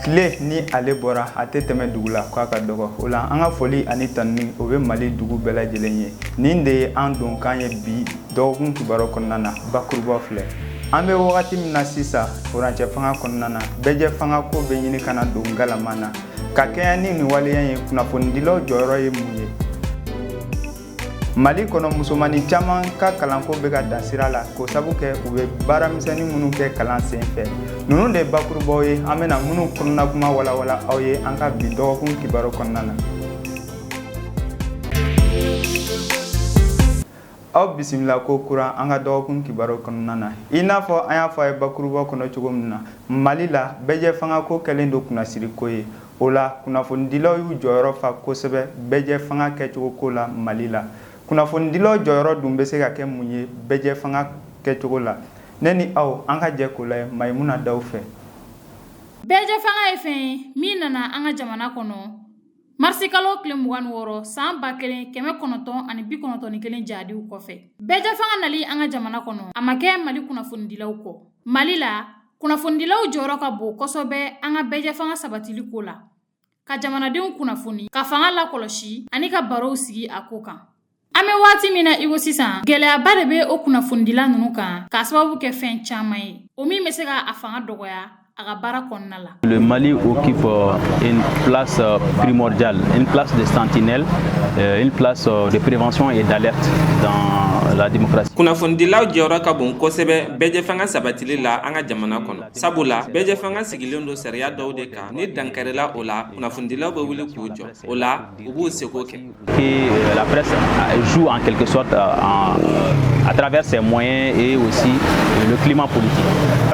Tile ni ale bɔra, a tɛ tɛmɛ dugu la k'a ka dɔgɔ. O la, an ka foli ani tanuni, o bɛ Mali dugu bɛɛ lajɛlen ye. Nin de ye an donkan ye bi dɔgɔkun kibaru kɔnɔna na. Bakuruba filɛ, an bɛ wagati min na sisan, furancɛ fanga kɔnɔna na, bɛɛjɛ fanga ko bɛ ɲini ka na don galama na. Ka kɛɲɛ ni nin waleya ye, kunnafonidilaw jɔyɔrɔ ye mun ye Mali kɔnɔ? Musomanin caman ka kalanko bɛ ka dan sira la k'o sabu kɛ u bɛ baaramisɛnnin minnu kɛ kalan sen fɛ. Ninnu de ye bakurubaw ye an bɛna minnu kɔnɔna kuma walawala aw ye an ka bi dɔgɔkun kibaru kɔnɔna na. Aw bisimila ko kura an ka dɔgɔkun kibaru kɔnɔna na. I n'a fɔ an y'a fɔ a ye bakuruba kɔnɔ cogo min na, Mali la, bɛɛjɛ fangako kɛlen don kunnasiriko ye. O la, kunnafonidilaw y'u jɔyɔrɔ fa kosɛbɛ bɛɛjɛ fanga kɛcogo ko la Mali la. Kunnafonidilaw jɔyɔrɔ dun bɛ se ka kɛ mun ye bɛɛjɛ fanga kɛcogo la? Ne ni aw, an ka jɛ k'o lajɛ Mayimuna Daw fɛ. Bɛɛjɛ fanga ye fɛn ye min nana an ka jamana kɔnɔ marisikalo tile 26 san 1991 jadiw kɔfɛ. Bɛɛjɛ fanga nali an ka jamana kɔnɔ, a ma kɛ Mali kunnafonidilaw kɔ. Mali la, kunnafonidilaw jɔyɔrɔ ka bon kosɛbɛ an ka bɛɛjɛ fanga sabatili ko la, ka jamanadenw kunnafoni, ka fanga lakɔlɔsi ani ka barow sigi a ko kan. An bɛ waati min na iko sisan, gɛlɛyaba de bɛ o kunnafonidila ninnu kan k'a sababu kɛ fɛn caman ye, o min bɛ se ka a fanga dɔgɔya a ka baara kɔnɔna la. Le Mali occupe une place primordiale, une place de sentinelle, une place de prévention et d'alerte dans la démocratie. Kunnafonidilaw jɔyɔrɔ ka bon kosɛbɛ bɛɛjɛfanga sabatili la an ka jamana kɔnɔ, sabula bɛɛjɛfanga sigilen don sariya dɔw de kan. Ni dankarila o la, kunnafonidilaw bɛ wuli k'u jɔ. O la, u b'u seko kɛ. Que la presse joue en quelque sorte à travers ses moyens et aussi le climat politique.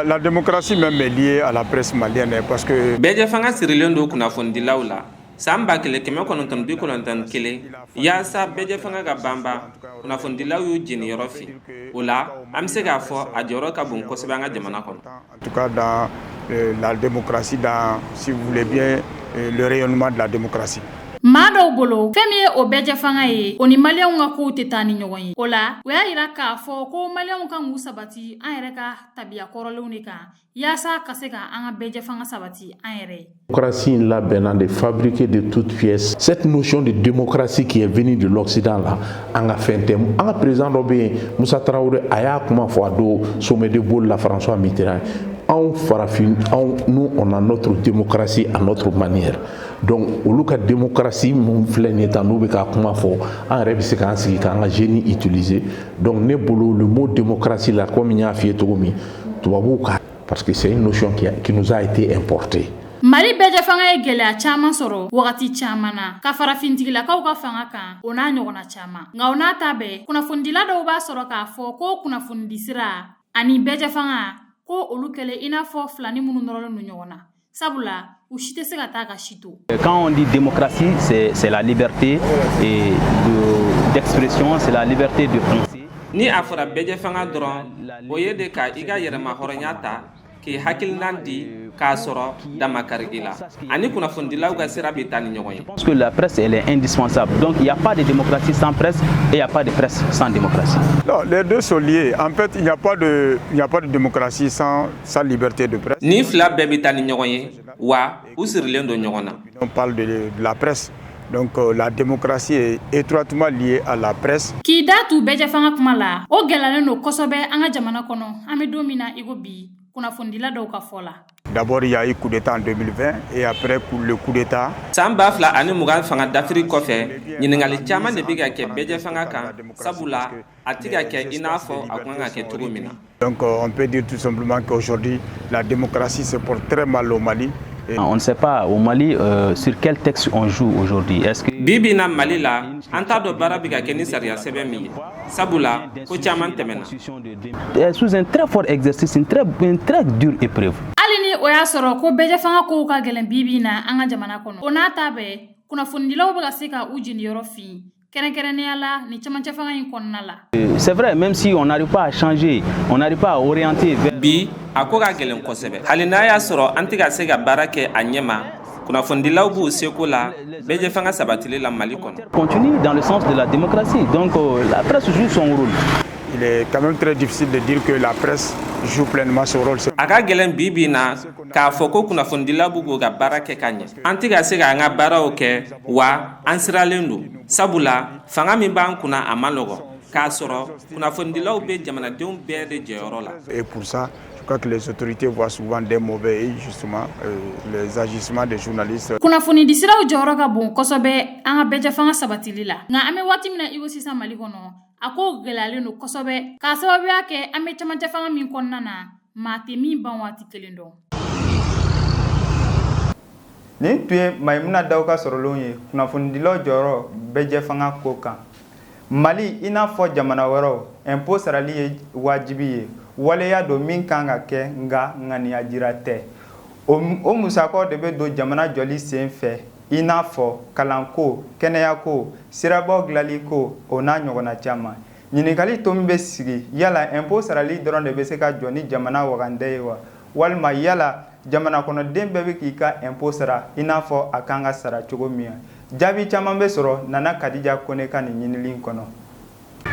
La démocratie même est liée à la presse malienne parce que Bɛɛjɛfanga sirilen don kunnafonidilaw la. San 1991, yaasa bɛɛjɛfanga ka banban, kunnafonidilaw y'u jeniyɔrɔ fin. O la, an bɛ se k'a fɔ a jɔyɔrɔ ka bon kosɛbɛ an ka jamana kɔnɔ. En tout cas dans la démocratie, dans, si vous voulez bien, le rayonnement de la démocratie. Maa dɔw bolo, fɛn min ye o bɛɛjɛ fanga ye, o ni Maliyɛnw ka kow tɛ taa ni ɲɔgɔn ye. O la, o y'a yira k'a fɔ ko Maliyɛnw kan k'u sabati an yɛrɛ ka tabiya kɔrɔlenw de kan yaasa ka se ka an ka bɛɛjɛ fanga sabati an yɛrɛ ye. Démocratie in labɛnna de, fabriquer de toutes pièces. Cette notion de démocratie qui est venue de l'Occident là, an ka fɛn tɛ. An ka président dɔ bɛ yen, Musa Tarawele, a y'a kuma fɔ a don sommet de Bâle la, François Mitterrand. Anw farafin, anw, nous, on a notre démocratie à notre manière. Donc olu ka démocratie mun filɛ nin ye tan, n'u bɛ ka kuma fɔ, an yɛrɛ bɛ se k'an sigi k'an ka génie utiliser. Donc ne bolo, le mot démocratie là, comme n y'a f'i ye cogo min, tubabuw ka, parce que c'est une notion qui nous a été importée. Mali bɛɛjɛ fanga ye gɛlɛya caman sɔrɔ wagati caman na ka farafintigilakaw ka fanga kan, o n'a ɲɔgɔnna caman. Nka o n'a ta bɛɛ, kunnafonidila dɔw b'a sɔrɔ k'a fɔ ko kunnafonidisira ani bɛɛjɛ fanga ko olu kɛlen i n'a fɔ filani minnu nɔrɔlen don ɲɔgɔn na, sabula u si tɛ se ka taa ka si to. Quand on dit démocratie, c'est la liberté et d'expression, c'est la liberté de penser. Ni a fɔra bɛɛjɛ fanga dɔrɔn, o ye de ka i ka yɛrɛma hɔrɔnya ta k'i hakilinan di k'a sɔrɔ damakari i la, ani kunnafonidilaw ka sira bɛ taa ni ɲɔgɔn ye. Je pense que la presse, elle est indispensable. Donc il n'y a pas de démocratie sans presse et il n'y a pas de presse sans démocratie. Non, les deux sont liés. En fait, il n'y a pas de démocratie sans liberté de presse. Ni fila bɛɛ bɛ taa ni ɲɔgɔn ye, wa u sirilen don ɲɔgɔn na. On parle de la presse. Donc la démocratie est étroitement liée à la presse. K'i da tu bɛɛjɛ fanga kuma la, o gɛlɛyalen don kosɛbɛ an ka jamana kɔnɔ an bɛ don min na i ko bi, kunnafonidila dɔw ka fɔ la. D'abord, il y a eu coup d'État en 2020 et après le coup d'État. San 2020 fanga dafiri kɔfɛ, ɲininkali caman de bɛ ka kɛ bɛɛjɛ fanga kan, sabula a tɛ ka kɛ i n'a fɔ a kan ka kɛ cogo min na. Donc on peut dire tout simplement qu'aujourd'hui, la démocratie se porte très mal au Mali. On ne sait pas au Mali sur quel texte on joue aujourd'hui. Est-ce que Bi bi in na, Mali la, an t'a dɔn baara bɛ ka kɛ ni sariya sɛbɛn min ye, sabula ko caman tɛmɛna. Sous un très fort exercice, une très dure épreuve. Hali ni o y'a sɔrɔ ko bɛɛjɛ fanga kow ka gɛlɛn bi bi in na an ka jamana kɔnɔ, o n'a ta bɛɛ, kunnafonidilaw bɛ ka se ka u jeniyɔrɔ fin, kɛrɛnkɛrɛnnenya la ni camancɛ fanga in kɔnɔna la. C'est vrai, même si on n'arrive pas à changer, on n'arrive pas à orienter vers. Bi a ko ka gɛlɛn kosɛbɛ. Hali n'a y'a sɔrɔ an tɛ ka se ka baara kɛ a ɲɛ ma, kunnafonidilaw b'u seko la bɛɛjɛ fanga sabatili la Mali kɔnɔ. Continue dans le sens de la démocratie. Donc la presse joue son rôle. Il est quand même très difficile de dire que la presse joue pleinement son rôle. A ka gɛlɛn bi bi na k'a fɔ ko kunnafonidilaw b'u k'u ka baara kɛ ka ɲɛ. An tɛ ka se k'an ka baaraw kɛ wa an siralen don, sabula fanga min b'an kunna, a ma nɔgɔn, k'a sɔrɔ kunnafonidilaw bɛ jamanadenw bɛɛ de jɔyɔrɔ la. Et pour ça, je crois que les autorités voient souvent des mauvais et justement les agissements des journalistes. Kunnafonidisiraw jɔyɔrɔ ka bon kosɛbɛ an ka bɛɛjɛfanga sabatili la. Nka an bɛ waati min na i ko sisan Mali kɔnɔ, a ko gɛlɛyalen don kosɛbɛ, k'a sababuya kɛ an bɛ camancɛ fanga min kɔnɔna na, maa tɛ min ban waati kelen dɔn. Nin tun ye Mayimuna Daw ka sɔrɔlenw ye kunnafonidilaw jɔyɔrɔ bɛɛjɛfanga ko kan Mali. I n'a fɔ jamana wɛrɛw, impôt sarali ye wajibi ye, waleya don min kan ka kɛ, nka ŋaniya jira tɛ. O musakaw de bɛ don jamana jɔli sen fɛ, i n'a fɔ kalanko, kɛnɛyako, sirabaw dilanliko, o n'a ɲɔgɔnna caman. Ɲininkali to min bɛ sigi: yala impôt sarali dɔrɔn de bɛ se ka jɔ ni jamana wagandɛ ye wa, walima yala jamana kɔnɔden bɛɛ bɛ k'i ka impôt sara i n'a fɔ a kan ka sara cogo min? Jaabi caman bɛ sɔrɔ Nana Kadija Kone ka nin ɲinili kɔnɔ.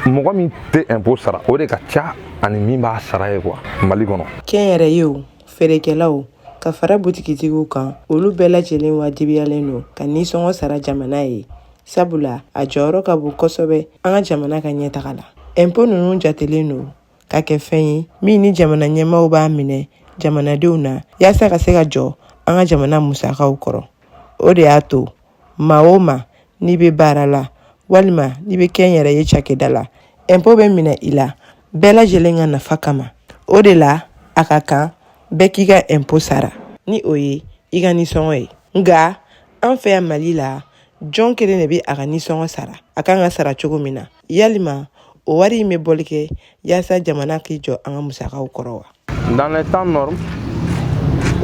Mɔgɔ min tɛ impôt sara, o de ka ca ani min b'a sara ye quoi, Mali kɔnɔ. Kɛnyɛrɛyew, feerekɛlaw ka fara butigitigiw kan, olu bɛɛ lajɛlen wajibiyalen don ka nisɔngɔ sara jamana ye, sabula a jɔyɔrɔ ka bon kosɛbɛ an ka jamana ka ɲɛtaga la. Impôt ninnu jatelen don ka kɛ fɛn ye min ni jamana ɲɛmaaw b'a minɛ jamanadenw na yaasa ka se ka jɔ an ka jamana musakaw kɔrɔ. O de y'a to maa o maa n'i bɛ baara la walima n'i bɛ kɛnyɛrɛye cakɛda la, impôt bɛ minɛ i la bɛɛ lajɛlen ka nafa kama. O de la a ka kan bɛɛ k'i ka impôt sara, ni o ye i ka nisɔngɔ ye. Nka an fɛ yan Mali la, jɔn kelen de bɛ a ka nisɔngɔ sara a kan ka sara cogo min na? Yalima o wari in bɛ bɔli kɛ yaasa jamana k'i jɔ an ka musakaw kɔrɔ wa? Dans les temps normes,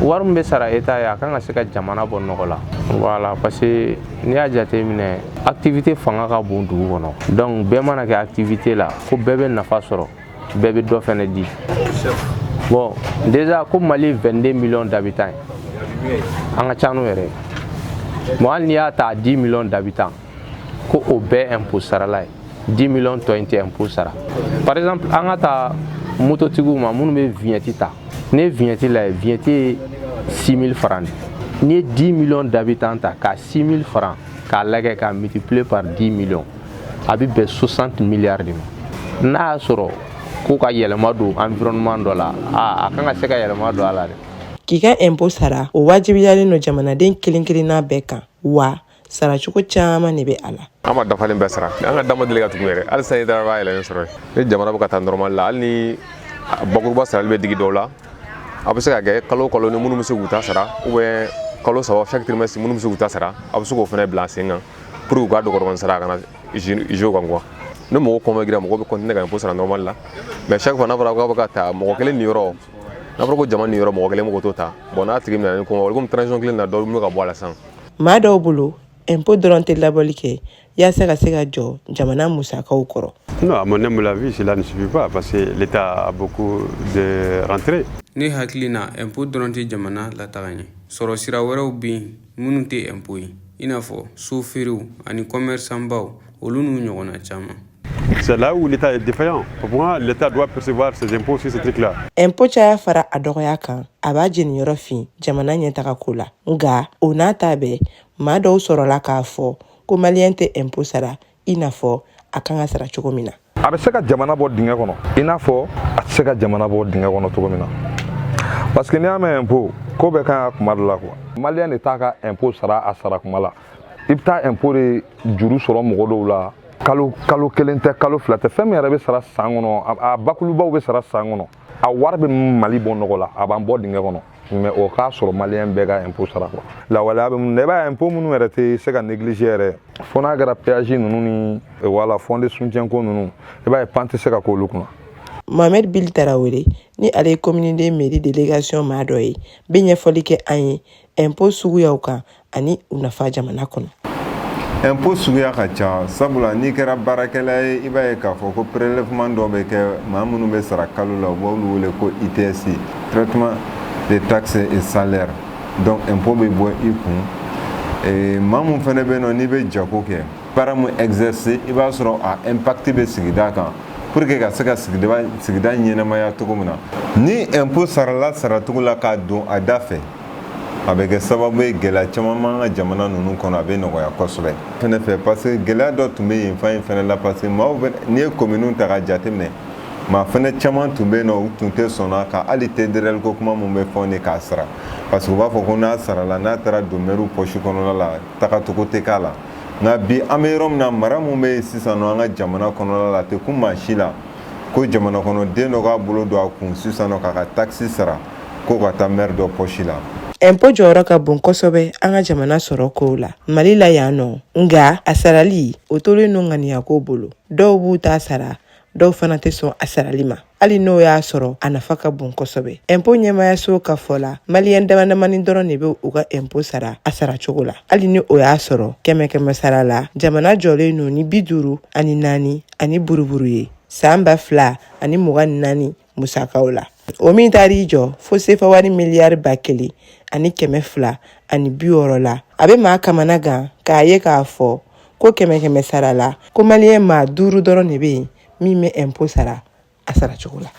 wari min bɛ sara État ye, a kan ka se ka jamana bɔ nɔgɔ la. Voilà, parce que n'i y'a jateminɛ, activité fanga ka bon dugu kɔnɔ. Donc bɛɛ mana kɛ activité la, ko bɛɛ bɛ nafa sɔrɔ, bɛɛ bɛ dɔ fɛnɛ di. Bon, déjà ko Mali 22 millions d'habitants ye, an ka ca n'o yɛrɛ ye. Bon, hali n'i y'a ta 10 millions d'habitants, ko o bɛɛ impôt sarala ye, 10 millions tɔ in tɛ impôt sara. Par exemple, an ka ta mototigiw ma minnu bɛ vignette ta. N'i ye vignette lajɛ, vignette ye 6000 francs de. N'i ye 10 millions d'habitants ta ka 6000 francs k'a lajɛ k'a multiplier par 10 millions, a bɛ bɛn 60 milliards de ma. N'a y'a sɔrɔ ko ka yɛlɛma don environnement dɔ la, a kan ka se ka yɛlɛma don a la dɛ. K'i ka impôt sara, o wajibiyalen don jamanaden kelen kelenna bɛɛ kan wa saracogo caman de bɛ a la. An ma dafalen bɛɛ sara, an ka dama deli ka tugun yɛrɛ. Halisa i taara b'a yɛlɛlen sɔrɔ ni jamana bɛ ka taa normal la. Hali ni bakuruba sarali bɛ digi dɔw la, a bɛ se ka kɛ kalo o kalo ni minnu bɛ se k'u ta sara, ou bien kalo 3, chaque trimestre, minnu bɛ se k'u ta sara, a bɛ se k'o fana bila sen kan pour que u ka dɔgɔdɔgɔnin sara, a kana jouer kan quoi. Ni mɔgɔ convaincre, mɔgɔ bɛ continuer ka impôt sara normal la. Mais chaque fois n'a fɔra k'a bɛ ka ta mɔgɔ kelen niyɔrɔ, n'a fɔra ko jama niyɔrɔ, mɔgɔ kelen mɔgɔ t'o ta. Bon, n'a tigi minɛ ni kɔngɔ komi transition kelen na, dɔ bɛ ka bɔ a la sisan. Maa dɔw bolo, impôt dɔrɔn tɛ labɔli kɛ yaasa ka se ka jɔ jamana musakaw kɔrɔ. Non, à mon humble avis, cela ne suffit pas parce que l'État a beaucoup de rentrées. Ne hakili na, impôt dɔrɔn tɛ jamana lataga ɲɛ. Sɔrɔ sira wɛrɛw bɛ yen minnu tɛ impôt ye, i n'a fɔ so feerew ani commerçant olu n'u ɲɔgɔnna caman. C'est là où l'État est défaillant. Pour moi, l'État doit percevoir ses impôts sur ces trucs-là. Impôt caya fara a dɔgɔya kan, a b'a jeniyɔrɔ fin jamana ɲɛtaga ko la. Nka o n'a ta bɛɛ, maa dɔw sɔrɔla k'a fɔ ko maliyɛn tɛ impôt sara i n'a fɔ a kan ka sara cogo min na. A bɛ se ka jamana bɔ dingɛ kɔnɔ i n'a fɔ a tɛ se ka jamana bɔ dingɛ kɔnɔ cogo min na, parce que n'i y'a mɛn impôt, ko bɛɛ kan ka kuma dɔ la quoi. Maliyɛn de t'a ka impôt sara a sara kuma la. I bɛ taa impôt de juru sɔrɔ mɔgɔ dɔw la, kalo kalo kelen tɛ, kalo 2 tɛ, fɛn min yɛrɛ bɛ sara san kɔnɔ, a bakulubaw bɛ sara san kɔnɔ. A wari bɛ Mali bɔ nɔgɔ la, a b'an bɔ dingɛ kɔnɔ, mais o k'a sɔrɔ maliyɛn bɛɛ ka impôt sara quoi. Lawaleya bɛ mun na? I b'a ye, impôt minnu yɛrɛ tɛ se ka négliger yɛrɛ, fo n'a kɛra péage ninnu ni wala fonds de soutien ko ninnu, i b'a ye pan tɛ se ka k'olu kunna. Mohamed Bil Tarawele, ni ale ye commune de mairie délégation maa dɔ ye, bɛ ɲɛfɔli kɛ an ye impôt suguyaw kan ani u nafa jamana kɔnɔ. Impôt suguya ka ca, sabula n'i kɛra baarakɛla ye, i b'a ye k'a fɔ ko prélèvement dɔ bɛ kɛ maa minnu bɛ sara kalo la, u b'olu wele ko ITS, traitement de taxes et salaires. Donc impôt bɛ bɔ i kun. Maa mun fana bɛ yen nɔ, n'i bɛ jago kɛ, baara mun exercer, i b'a sɔrɔ a impact bɛ sigida kan. Pour que ka se ka sigida ɲɛnamaya cogo min na, ni impôt sarala saracogo la k'a don a da fɛ, a bɛ kɛ sababu ye, gɛlɛya caman b'an ka jamana ninnu kɔnɔ, a bɛ nɔgɔya kosɛbɛ fɛnɛ fɛ, parce que gɛlɛya dɔ tun bɛ yen fan in fɛnɛ la, parce que maaw bɛ, n'i ye kominiw ta ka jateminɛ, maa fɛnɛ caman tun bɛ yen nɔ, u tun tɛ sɔnna ka hali TDRL ko kuma mun bɛ fɔ ne k'a sara, parce que u b'a fɔ ko n'a sarala, n'a taara don mɛriw poche kɔnɔna la, tagacogo tɛ k'a la. Nka bi, an bɛ yɔrɔ min na, mara mun bɛ yen sisan nɔ an ka jamana kɔnɔna la, a tɛ kun maa si la ko jamana kɔnɔden dɔ k'a bolo don a kun sisan nɔ k'a ka taxe sara ko ka taa maire dɔ poche la. Impôt jɔyɔrɔ ka bon kosɛbɛ an ka jamana sɔrɔ kow la Mali la yan nɔ. Nga a sarali, o tolen no ŋaniyako bolo. Dɔw b'u ta sara, dɔw fana tɛ sɔn a sarali ma, hali n'o y'a sɔrɔ a nafa ka bon kosɛbɛ. Impôt ɲɛmayaso ka fɔ la, Maliyɛn damadamani dɔrɔn de bɛ u ka impôt sara a sara cogo la, hali ni o y'a sɔrɔ kɛmɛ kɛmɛ sara la, jamana jɔlen don ni 54 ani buruburu ye san 2024 musakaw la, o min taar'i jɔ fo sefa wari miliyari 1260 la. A bɛ maa kamana gan k'a ye k'a fɔ ko kɛmɛ kɛmɛ sara la, ko Maliyɛn maa 5 dɔrɔn de bɛ yen min bɛ impôt sara a sara cogo la.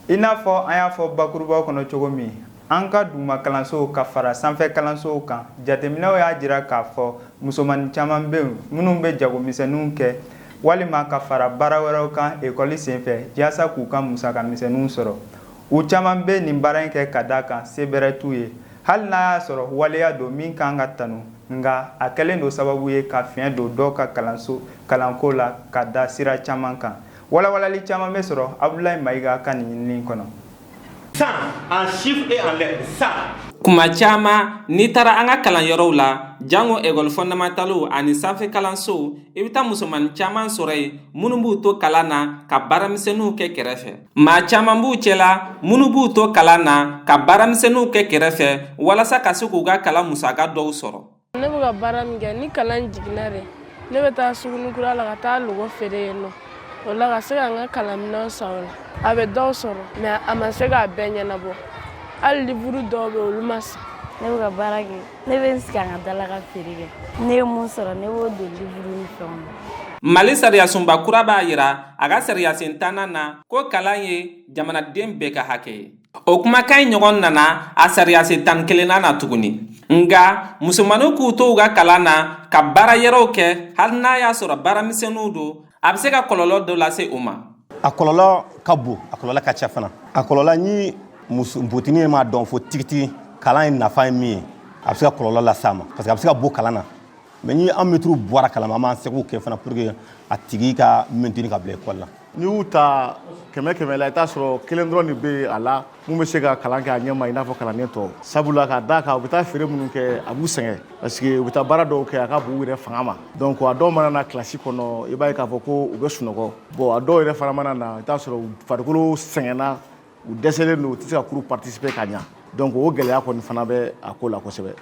I n'a fɔ an y'a fɔ bakurubaw kɔnɔ cogo min, an ka duguma kalansow ka fara sanfɛ kalansow kan, jateminɛw y'a jira k'a fɔ musomanin caman bɛ yen minnu bɛ jagomisɛnninw kɛ walima ka fara baara wɛrɛw kan ekɔli senfɛ, yaasa k'u ka musaka misɛnninw sɔrɔ. U caman bɛ nin baara in kɛ ka d'a kan se bɛrɛ t'u ye. Hali n'a y'a sɔrɔ waleya don min kan ka tanu, nka a kɛlen don sababu ye ka fiɲɛ don dɔw ka kalanso kalanko la ka da sira caman kan. Walawalali caman bɛ sɔrɔ Abdoulaye Mayiga ka nin ɲinini kɔnɔ. 100 en chiffres et en lettres. 100. Kuma caman, n'i taara an ka kalanyɔrɔw la, jango ekɔli fɔndamantaliw ani sanfɛ kalansow, i bɛ taa musomanin caman sɔrɔ yen minnu b'u to kalan na ka baaramisɛnninw kɛ kɛrɛfɛ. Maa caman b'u cɛla minnu b'u to kalan na ka baaramisɛnninw kɛ kɛrɛfɛ walasa ka se k'u ka kalan musaka dɔw sɔrɔ. Ne bɛ ka baara min kɛ, ni kalan jiginna de, ne bɛ taa sugunikura la ka taa logo feere yen nɔ. O la, ka se ka n ka kalanminɛnw san. O la, a bɛ dɔw sɔrɔ, mais a ma se k'a bɛɛ ɲɛnabɔ. Hali livre dɔw bɛ, olu ma san. Ne bɛ ka baara kɛ, ne bɛ n sigi an ka da la ka feere kɛ. Ne ye mun sɔrɔ, ne b'o don livre ni fɛnw na. Mali sariyasunba kura b'a yira a ka sariyasen 10nan na ko kalan ye jamanaden bɛɛ ka hakɛ ye. O kumakan in ɲɔgɔn nana a sariyasen 11nan na tuguni. Nka musomaninw k'u to u ka kalan na ka baara yɛrɛw kɛ, hali n'a y'a sɔrɔ baaramisɛnninw don, a bɛ se ka kɔlɔlɔ dɔ lase u ma. A kɔlɔlɔ ka bon, a kɔlɔlɔ ka ca fana. A kɔlɔlɔ ni muso npogotinin m'a dɔn fo tigitigi kalan ye nafa ye min ye, a bɛ se ka kɔlɔlɔ las'a ma, parce que a bɛ se ka bɔ kalan na. Mais ni an mɛtiriw bɔra kalama, an b'an seko kɛ fana pour que a tigi ka maintenir ka bila école la. N'i y'u ta kɛmɛ kɛmɛ la, i t'a sɔrɔ kelen dɔrɔn de bɛ a la mun bɛ se ka kalan kɛ a ɲɛ ma i n'a fɔ kalanden tɔw. Sabula k'a d'a kan, u bɛ taa feere minnu kɛ, a b'u sɛgɛn, parce que u bɛ taa baara dɔw kɛ, a ka bon u yɛrɛ fanga ma. Donc a dɔw mana na kilasi kɔnɔ, i b'a ye k'a fɔ ko u bɛ sunɔgɔ. Bon, a dɔw yɛrɛ fana mana na, i t'a sɔrɔ u farikolo sɛgɛnna, u dɛsɛlen don, u tɛ se ka cours participer ka ɲa. Donc o gɛlɛya kɔni fana bɛ a ko la kosɛbɛ.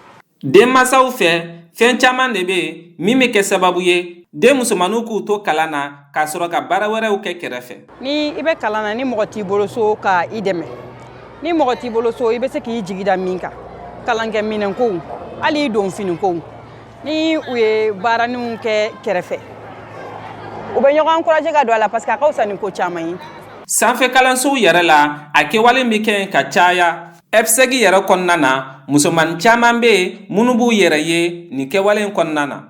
Denmansaw fɛ, fɛn caman de bɛ yen min bɛ kɛ sababu ye den musomanninw k'u to kalan na k'a sɔrɔ ka baara wɛrɛw kɛ kɛrɛfɛ. Ni i bɛ kalan na, ni mɔgɔ t'i bolo so ka i dɛmɛ, ni mɔgɔ t'i bolo so i bɛ se k'i jigi da min kan, kalankɛminɛnkow, hali i don finikow, ni u ye baaraninw kɛ kɛrɛfɛ, u bɛ ɲɔgɔn encourager ka don a la, parce que a ka fisa ni ko caman ye. Sanfɛ kalansow yɛrɛ la, a kɛwale bɛ kɛ ka caya. EPSEC yɛrɛ kɔnɔna na, musomanin caman bɛ yen minnu b'u yɛrɛ ye nin kɛwale in kɔnɔna na.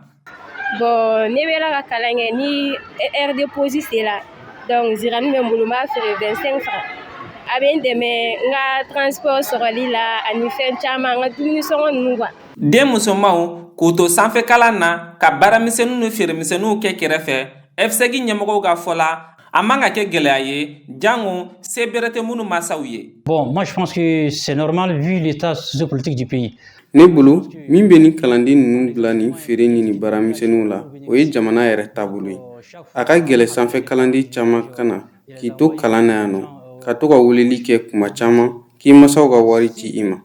Bon, ne bɛ ka kalan kɛ, ni heure de pause sera, donc zirani bɛ n bolo, n b'a feere 25 francs. A bɛ n dɛmɛ n ka transport sɔrɔli la ani fɛn caman, n ka dumuni sɔngɔ ninnu quoi. Den musomanw k'u to sanfɛ kalan na ka baaramisɛnninw ni feeremisɛnninw kɛ kɛrɛfɛ, EPSEC ɲɛmɔgɔw ka fɔ la, a man ka kɛ gɛlɛya ye, jango se bɛrɛ tɛ minnu masaw ye. Bon, moi je pense que c'est normal vu l'état sociopolitique du pays. Ne bolo, min bɛ ni kalanden ninnu bila nin feere ni nin baaramisɛnninw la, o ye jamana yɛrɛ taabolo ye. A ka gɛlɛ sanfɛ kalanden caman ka na k'i to kalan na yan nɔ, ka to ka weleli kɛ kuma caman k'i masaw ka wari ci i ma.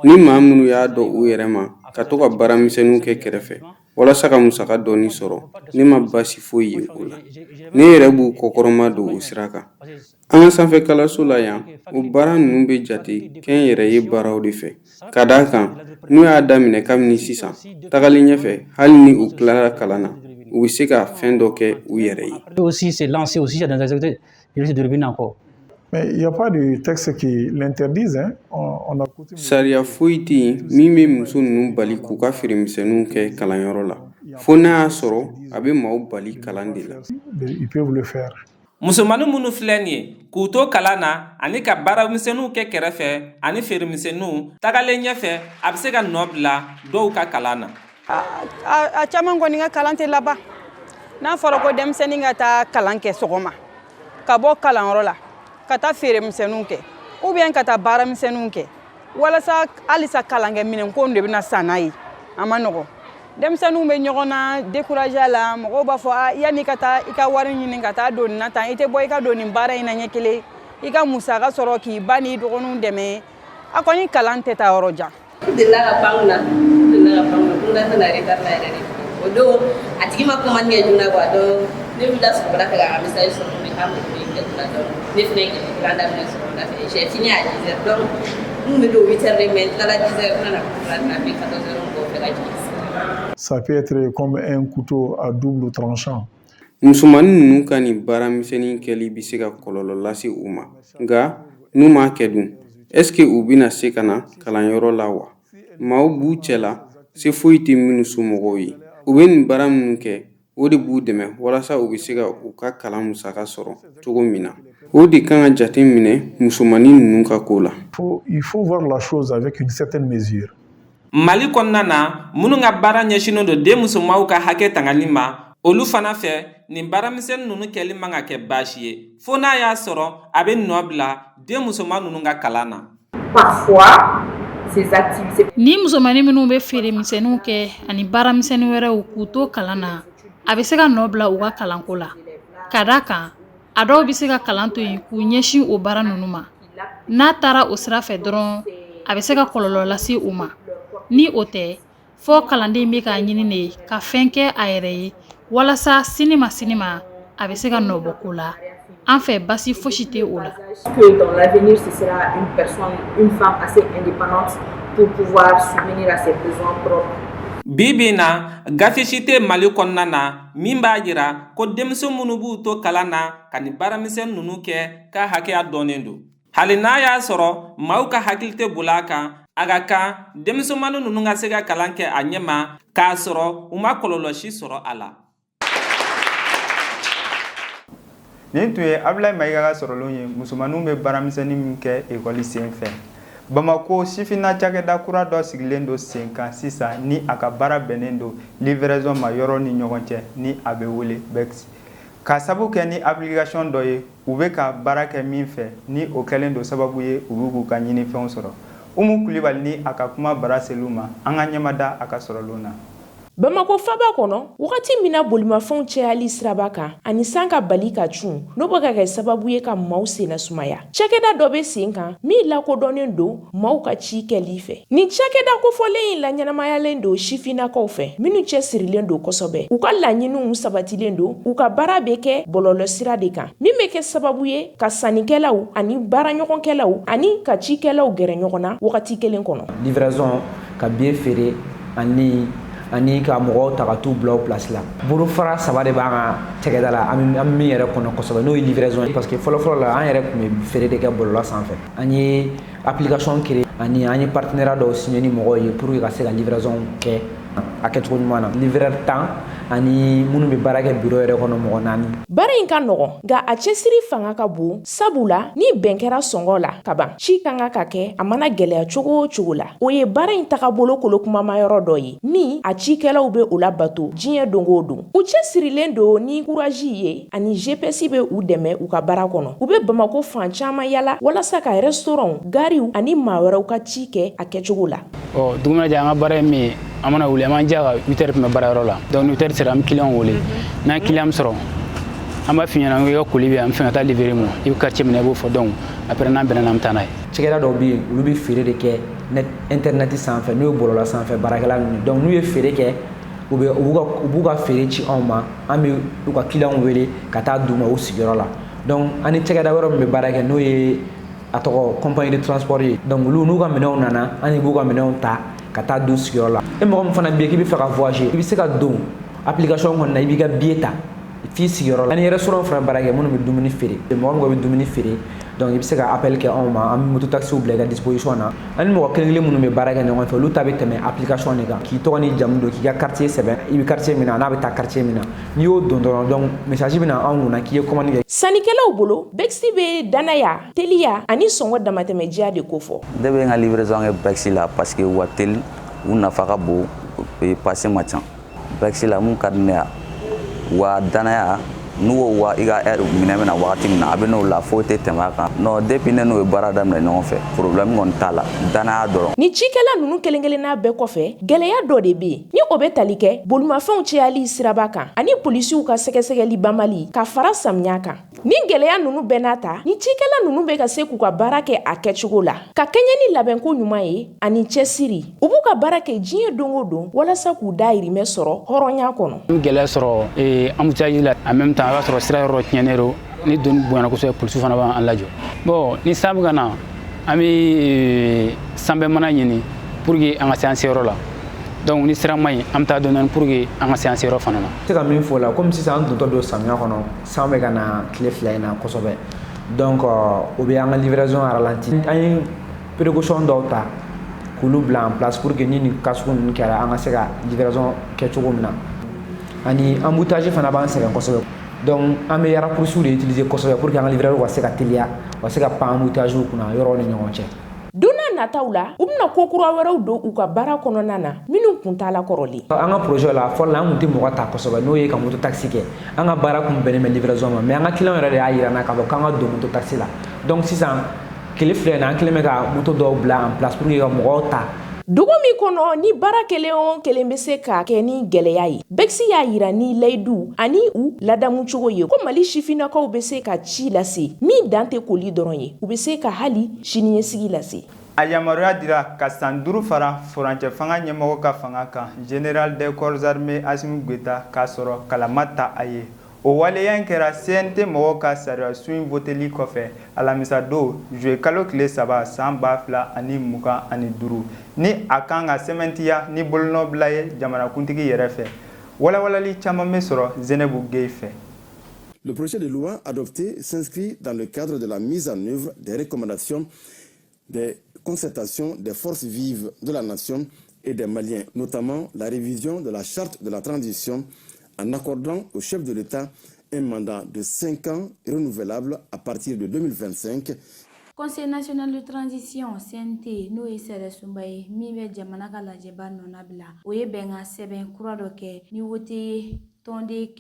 Ni maa minnu y'a dɔn u yɛrɛ ma ka to ka baaramisɛnninw kɛ kɛrɛfɛ walasa ka musaka dɔɔni sɔrɔ, ne ma baasi foyi ye o la. Ne yɛrɛ b'u kɔkɔrɔma don o sira kan. An ka sanfɛ kalanso la yan, o baara ninnu bɛ jate kɛ n yɛrɛ ye baaraw de fɛ, ka d'a kan n'u y'a daminɛ kabini sisan, tagalen ɲɛfɛ, hali ni u tilara kalan na, u bɛ se ka fɛn dɔ kɛ u yɛrɛ ye. Aussi, se lancer aussi dans des activités Joli encore. Mais il n'y a pas de texte qui l'interdise. Hein. On a coutume. Sariya foyi tɛ yen min bɛ muso ninnu bali k'u ka feeremisɛnninw kɛ kalanyɔrɔ la, fo n'a y'a sɔrɔ a bɛ maaw bali kalan de la. Ils peuvent le faire. Musomanin minnu filɛ nin ye k'u to kalan na ani ka baaramisɛnninw kɛ kɛrɛfɛ ani feeremisɛnninw, tagalen ɲɛfɛ, a bɛ se ka nɔ bila dɔw ka kalan na. A caman kɔni ka kalan tɛ laban. N'a fɔra ko denmisɛnnin ka taa kalan kɛ sɔgɔma, ka bɔ kalanyɔrɔ la ka taa feeremisɛnninw kɛ ou bien ka taa baaramisɛnninw kɛ walasa halisa kalankɛminɛnko de bɛna san n'a ye, a ma nɔgɔn. Denmisɛnninw bɛ ɲɔgɔn na décourager a la. Mɔgɔw b'a fɔ a yanni ka taa i ka wari ɲini ka taa don nin na tan, i tɛ bɔ i ka don nin baara in na ɲɛ kelen, i ka musaka sɔrɔ k'i ba n'i dɔgɔninw dɛmɛ. A kɔni kalan tɛ taa yɔrɔ jan. N delila ka pan kunna, n delila ka pan kunna, ko n tɛna retard la yɛrɛ de. O don a tigi ma commande kɛ joona quoi. Donc ne wulila sɔgɔmada fɛ k'a ka message sɔrɔ ko k'a mago bɛ quelque la. Donc ne fɛnɛ ye kalan daminɛ sɔgɔmada fɛ, j'ai fini à 10 heures. Donc n kun bɛ don 8 heures de, mais n tilala 10 heures, n nana rattraper 14 heures mɔgɔw fɛ ka jigin. Ça peut être comme un couteau à double tranchant. Musomanin ninnu ka nin baaramisɛnnin kɛli bɛ se ka kɔlɔlɔ lase u ma, nka n'u m'a kɛ dun, est ce que u bɛna se ka na kalanyɔrɔ la wa? Maaw b'u cɛ la, se foyi tɛ minnu somɔgɔw ye. U bɛ nin baara minnu kɛ, o de b'u dɛmɛ walasa u bɛ se ka u ka kalan musaka sɔrɔ cogo min na. O de kan ka jate minɛ musomanin ninnu ka ko la. Il faut voir la chose avec une certaine mesure. Mali kɔnɔna na, minnu ka baara ɲɛsinnen don den musomanw ka hakɛ tangali ma, olu fana fɛ, nin baaramisɛnnin ninnu kɛli man ka kɛ baasi ye, fo n'a y'a sɔrɔ a bɛ nɔ bila den musoman ninnu ka kalan na. Parfois, ces activités Ni musomanin minnu bɛ feeremisɛnninw kɛ ani baaramisɛnnin wɛrɛw k'u to kalan na, a bɛ se ka nɔ bila u ka kalanko la, ka da kan a dɔw bɛ se ka kalan to yen k'u ɲɛsin o baara ninnu ma. N'a taara o sira fɛ dɔrɔn, a bɛ se ka kɔlɔlɔ lase u ma. Ni o tɛ, fɔ kalanden bɛ k'a ɲini de ka fɛn kɛ a yɛrɛ ye walasa sini ma sini ma a bɛ se ka nɔbɔ ko la. An fɛ, basi fosi tɛ o la. Que dans l'avenir, ce sera une personne, une femme assez indépendante pour pouvoir subvenir à ses besoins propres. Bi bi in na, gafe si tɛ Mali kɔnɔna na min b'a jira ko denmisɛn minnu b'u to kalan na ka nin baaramisɛn ninnu kɛ k'a hakɛya dɔnnen don. Hali n'a y'a sɔrɔ maaw ka hakili tɛ boli a kan, a ka kan denmisɛnmanin ninnu ka se ka kalan kɛ a ɲɛ ma k'a sɔrɔ u ma kɔlɔlɔ si sɔrɔ a la. Nin tun ye Abulayi Mayiga ka sɔrɔlenw ye, musomaninw bɛ baaramisɛnnin min kɛ ekɔli sen fɛ. Bamako sifinna cakɛda kura dɔ sigilen don sen kan sisan, ni a ka baara bɛnnen don livraison ma yɔrɔ ni ɲɔgɔn cɛ, ni a bɛ wele BEX, ka sabu kɛ ni application dɔ ye u bɛ ka baara kɛ min fɛ, ni o kɛlen don sababu ye u bɛ k'u ka ɲinifɛnw sɔrɔ. Umu Kulibali ni a ka kuma bara selu ma, an ka ɲɛmada a ka sɔrɔlenw na. Bamako faba kɔnɔ, wagati min na bolimafɛnw cayali siraba kan ani san ka bali ka cun, n'o bɛ ka kɛ sababu ye ka maaw senna sumaya, cakɛda dɔ bɛ sen kan min lakodɔnnen don maaw ka ci kɛli fɛ. Nin cakɛda kofɔlen in laɲɛnamayalen don sifinnakaw fɛ minnu cɛsirilen don kosɛbɛ. U ka laɲiniw sabatilen don. U ka baara bɛ kɛ bɔlɔlɔsira de kan, min bɛ kɛ sababu ye ka sannikɛlaw ani baaraɲɔgɔnkɛlaw ani ka cikɛlaw gɛrɛ ɲɔgɔn na wagati kelen kɔnɔ. Livraison, ka billet feere ani ka mɔgɔw ta ka t'u bila o place la. Bolofara saba de b'an ka cakɛda la an bɛ min yɛrɛ kɔnɔ kosɛbɛ, n'o ye livraison ye, parce que fɔlɔfɔlɔ la, an yɛrɛ tun bɛ feere de kɛ bɔlɔlɔ sanfɛ. An ye application créer ani an ye partenariat dɔw signé ni mɔgɔw ye pour que ka se ka livraison kɛ a kɛcogo ɲuman na. Livreur 10 ani minnu bɛ baara kɛ bureau yɛrɛ kɔnɔ, mɔgɔ naani. Baara in ka nɔgɔn, nka a cɛsiri fanga ka bon, sabu la ni bɛn kɛra sɔngɔ la ka ban, ci ka kan ka kɛ, a mana gɛlɛya cogo o cogo la. O ye baara in tagabolo kolokumamayɔrɔ dɔ ye min a cikɛlaw bɛ o labato diɲɛ don o don. U cɛsirilen don ni courage ye ani GPS bɛ u dɛmɛ u ka baara kɔnɔ. U bɛ Bamako fan caman yala walasa ka restaurant, gariw ani maa wɛrɛw ka ci kɛ a kɛcogo la. Ɔ, dugu mana jɛ, an ka baara ye min ye, an mana wuli, an b'an jija ka 8 heures tun bɛ baarayɔrɔ la. Donc ni 8 heures sera, an bɛ client wele. N'an ye client sɔrɔ, an b'a f'i ɲɛna ko i ka colis bɛ yan, an bɛ fɛ ka taa livrer ma, i bɛ quartier min na, i b'o fɔ. Donc après, n'an bɛnna, an bɛ taa n'a ye. Cakɛda dɔw bɛ yen, olu bɛ feere de kɛ net internet sanfɛ, n'o ye bɔlɔlɔ sanfɛ baarakɛla ninnu ye. Donc n'u ye feere kɛ, u bɛ u b'u ka feere ci anw ma, an bɛ u ka client wele ka taa d'u ma u sigiyɔrɔ la. Donc an ni cakɛda wɛrɛ min bɛ baara kɛ, n'o ye a tɔgɔ compagnie de transport ye, donc olu n'u ka minɛnw nana, an de b'u ka minɛnw ta ka taa d'u sigiyɔrɔ la. E mɔgɔ min fana bɛ yen k'i bɛ fɛ ka voyager, i bɛ se ka don application kɔnɔna, i b'i ka billet ta. F'i sigiyɔrɔ la. Ani restaurant fana baara kɛ minnu bɛ dumuni feere. Mɔgɔ mɔgɔ bɛ dumuni feere, donc i bɛ se ka appel kɛ anw ma, an bɛ moto taxiw bila i ka disposition na. Ani mɔgɔ kelen kelen minnu bɛ baara kɛ ɲɔgɔn fɛ, olu ta bɛ tɛmɛ application de kan. K'i tɔgɔ ni jamu don, k'i ka quartier sɛbɛn, i bɛ quartier min na, n'a bɛ taa quartier min na. N'i y'o don dɔrɔn, donc message bɛ na anw kunna k'i ye commande kɛ. Sannikɛlaw bolo, Bexi bɛ danaya, teliya ani sɔngɔ damatɛmɛdiya de kofɔ. Ne bɛ n ka livraison kɛ Bexi la parce que u ka teli, u nafa ka bon, passe man ca. Bexi la mun ka di ne ya, wa danaya n'u ko wa i ka heure minɛ bɛna wagati min na, a bɛ n'o la, foyi tɛ tɛmɛ a kan. Non, depuis ne n'o ye baara daminɛ ɲɔgɔn fɛ, problème kɔni t'a la, danaya dɔrɔn. Ni cikɛla ninnu kelen kelenna bɛɛ kɔfɛ, gɛlɛya dɔ de bɛ yen, ni o bɛ tali kɛ bolimafɛnw cayali siraba kan ani polisiw ka sɛgɛsɛgɛli banbali ka fara samiya kan. Ni gɛlɛya ninnu bɛɛ n'a ta, ni cikɛla ninnu bɛ ka se k'u ka baara kɛ a kɛcogo la, ka kɛɲɛ ni labɛnko ɲuman ye ani cɛsiri, u b'u ka baara kɛ diɲɛ don o don walasa k'u dayirimɛ sɔrɔ hɔrɔnya kɔnɔ. N gɛlɛya sɔrɔ embouteillage la, en même temps a b'a sɔrɔ sira yɔrɔ tiɲɛnen don. Ni doni bonyana kosɛbɛ, polisiw fana b'an lajɔ. Bon, ni san bɛ ka na, an bɛ sanbɛ mana ɲini pour que an ka se an seyɔrɔ la. Donc ni sira man ɲi, an bɛ taa dɔɔni dɔɔni pour que an ka se an seyɔrɔ fana na. Se ka min fɔ o la, komi sisan an dontɔ don samiya kɔnɔ, san bɛ ka na tile 2 in na kosɛbɛ, donc o bɛ an ka livraison ralenti. An ye précaution dɔw ta k'olu bila en place pour que ni nin cas sugu ninnu kɛra, an ka se ka livraison kɛ cogo min na. Ani embouteillage fana b'an sɛgɛn kosɛbɛ, donc an bɛ raccourcis de utiliser kosɛbɛ pour que an ka livraison ka se ka teliya, u ka se ka pan embouteillage kunna yɔrɔw ni ɲɔgɔn cɛ. Don n'a nataw la, u bɛna ko kura wɛrɛw don u ka baara kɔnɔna na minnu kun t'a la kɔrɔlen. An ka projet la, fɔlɔ la, an kun tɛ mɔgɔ ta kosɛbɛ, n'o ye ka moto taxi kɛ. An ka baara kun bɛnnen bɛ livraison ma, mais an ka client yɛrɛ de y'a yira n na k'a fɔ k'an ka don moto taxi la. Donc sisan tile 2 in na, an kɛlen bɛ ka moto dɔw bila en place pour que ka mɔgɔw ta. Dugu min kɔnɔ ni baara kelen o kelen bɛ se ka kɛ ni gɛlɛya ye, Bexi y'a yira ni layidu ani u ladamu cogo ye ko Mali sifinnakaw bɛ se ka ci lase min dan tɛ koli dɔrɔn ye, u bɛ se ka hali siniɲɛsigi lase. A yamaruya dira ka san 5 fara furancɛ fanga ɲɛmɔgɔ ka fanga kan, général des corps armés Assimi Goïta, k'a sɔrɔ kalama ta a ye. O waleya in kɛra CNT mɔgɔw ka sariya sun in voteli kɔfɛ alamisa don, juillet kalo tile 3 san 2025, ni a kan ka sɛmɛntiya ni bolonɔbila ye jamanakuntigi yɛrɛ fɛ. Walawalali caman bɛ sɔrɔ Zenɛbu Gueye fɛ. Le projet de loi adopté s'inscrit dans le cadre de la mise en œuvre des recommandations des concertations des forces vives de la nation et des Maliens, notamment la révision de la charte de la transition en accordant au chef de l'État un mandat de 5 ans renouvelable à partir de 2025. Conseil national de transition, CNT, n'o ye sariyasunba ye min bɛ jamana ka lajɛba nɔnabila, o ye bɛnkan sɛbɛn kura dɔ kɛ ni wote ye tɔnden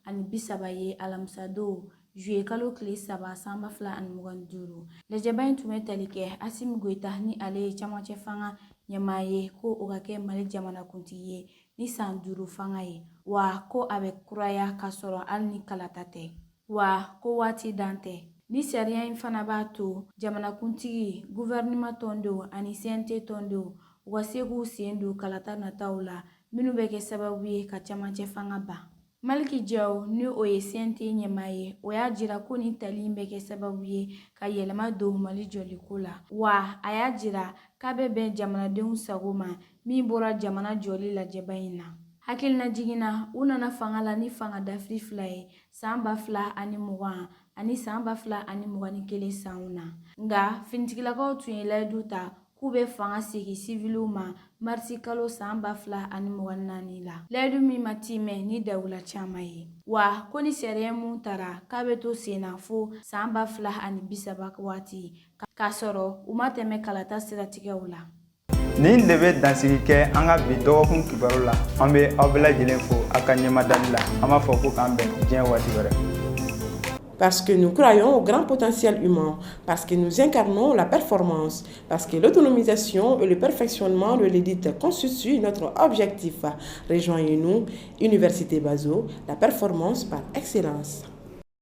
130 ye alamisadon, juillet kalo tile 3 san 2025. Lajɛba in tun bɛ tali kɛ Assimi Goïta, ni ale ye camancɛ fanga ɲɛmaa ye, ko o ka kɛ Mali jamanakuntigi ye ni san 5 fanga ye, wa ko a bɛ kuraya k'a sɔrɔ hali ni kalata tɛ, wa ko waati dan tɛ. Ni sariya in fana b'a to jamanakuntigi, gouvernement tɔndenw ani CNT tɔndenw u ka se k'u sen don kalata nataw la minnu bɛ kɛ sababu ye ka camancɛ fanga ban. Malick Diaw, ni o ye CNT ɲɛmaa ye, o y'a jira ko nin tali in bɛ kɛ sababu ye ka yɛlɛma don Mali jɔliko la, wa a y'a jira k'a bɛ bɛn jamanadenw sago ma min bɔra jamana jɔli lajɛba in na. Hakilina jiginna, u nana fanga la ni fanga dafiri 2 ye san 2020 ani san 2021 sanw na. Nka finitigilakaw tun ye layidu ta k'u bɛ fanga segin siviliw ma marisi kalo san 2024 la, layidu min ma timɛ ni dawula caman ye, wa ko ni sariya mun tara k'a bɛ to sen na fo san 2030 waati, k'a sɔrɔ u ma tɛmɛ kalata siratigɛw la. Nin de bɛ dansigi kɛ an ka bi dɔgɔkun kibaru la. An bɛ aw bɛɛ lajɛlen fo aw ka ɲɛmadali la. An b'a fɔ ko k'an bɛn diɲɛ waati wɛrɛ. Parce que nous croyons au grand potentiel humain, parce que nous incarnons la performance, parce que l'autonomisation et le perfectionnement de l'élite constituent notre objectif. Rejoignez-nous, Université Bazo, la performance par excellence.